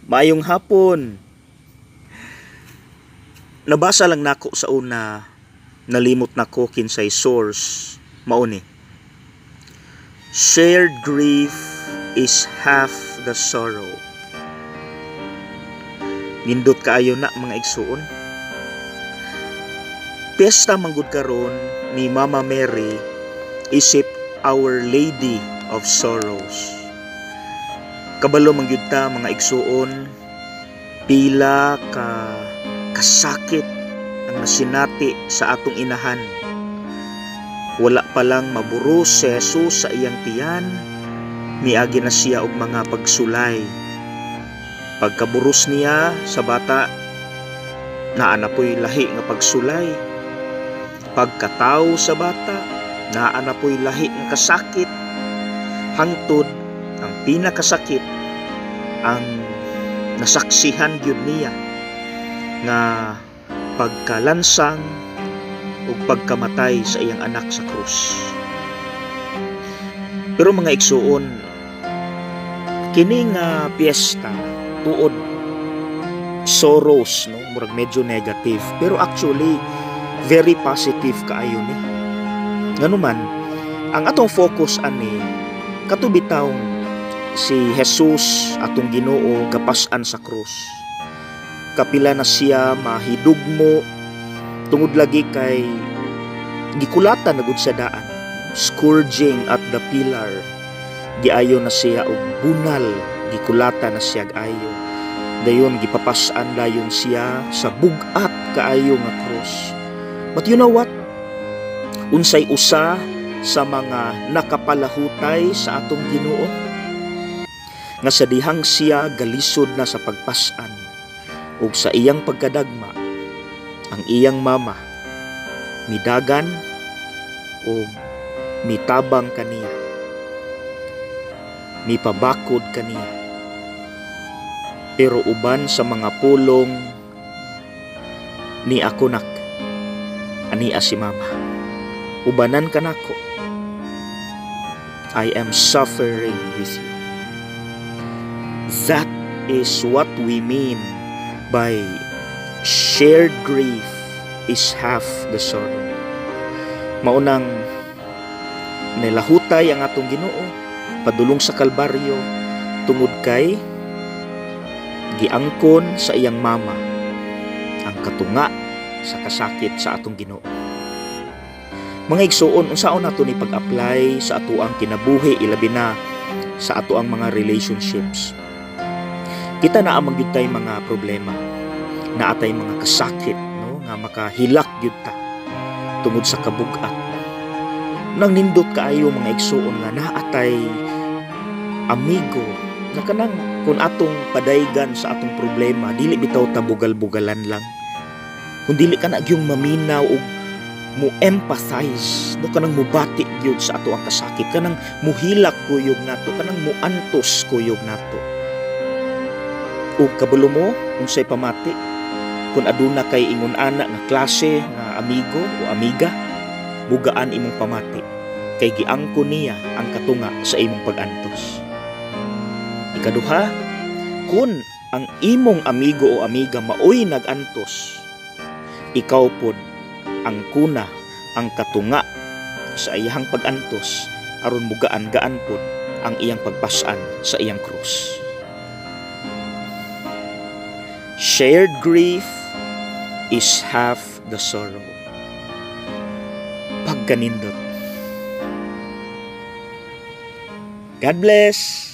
Maayong hapon. Nabasa lang nako sa una, nalimot nako kinsay source, mao ni: "Shared grief is half the sorrow." Nindot kaayo na, mga igsuon. Piyesta manggod karon ni Mama Mary isip Our Lady of Sorrows. Kabalo man gyud ta, mga igsuon, pila ka kasakit ang nasinati sa atong inahan. Wala pa lang maburos si Jesus sa iyang tiyan, miagi na siya og mga pagsulay. Pagkaburos niya sa bata, naa na po'y lahi nga pagsulay. Pagkatawo sa bata, naa na po'y lahi nga kasakit. Hangtod ang pinakasakit ang nasaksihan gyud niya nga pagkalansang ug pagkamatay sa iyang anak sa krus. Pero mga igsuon, kini nga piyesta tuod sorrows, no, murag medyo negative, pero actually very positive kaayo ni. Nganuman ang atong focus ani, kato bitawng si Jesus atong Ginoo gapas-an sa krus. Kapila na siya mahidugmo tungod lagi kay gikulatan na gud siya daan, scourging at the pillar. Giayo na siya og bunal, gikulatan na siya ayo. Dayon gipapas-an dayon siya sa bug-at kaayo nga krus. But you know what? Unsay usa sa mga nakapalahutay sa atong Ginoo? Nga sa dihang siya galisod na sa pagpas-an ug sa iyang pagkadagma, ang iyang mama midagan o mitabang kaniya, mipabakod kaniya, pero uban sa mga pulong ni "Ako nak," ania si mama, "ubanan ka nako. I am suffering with you." That is what we mean by shared grief is half the sorrow. Maunang nilahutay ang atong Ginoo padulong sa Kalbaryo tungod kay giangkon sa iyang mama ang katunga sa kasakit sa atong Ginoo. Mga igsuon, unsaon nato ni pag-apply sa atoang kinabuhi, ilabi na sa atoang mga relationships? Kita naa man gyud tay mga problema. Naa tay mga kasakit, no, nga makahilak gyud ta tungod sa kabugat. Nang nindot kaayo, mga igsuon, nga naa tay amigo na kanang kung atong padaygan sa atong problema, dili bitaw ta bugal-bugalan lang. Kung dili ka na gyung maminaw og mo empathize, no, kanang mubati gyud sa ato ang kasakit, kanang muhilak kuyog nato, kanang muantos kuyog nato. Ug kabalo mo unsay pamati kung aduna kay ingon ana nga klase nga amigo o amiga? Mugaan imong pamati kay giangkon niya ang katunga sa imong pag-antos. Ikaduha, kung ang imong amigo o amiga maoy nag-antos, ikaw pod angkona ang katunga sa iyang pag-antos aron mugaan-gaan pod ang iyang pagpasan sa iyang krus. Shared grief is half the sorrow. Pagkanindot. God bless!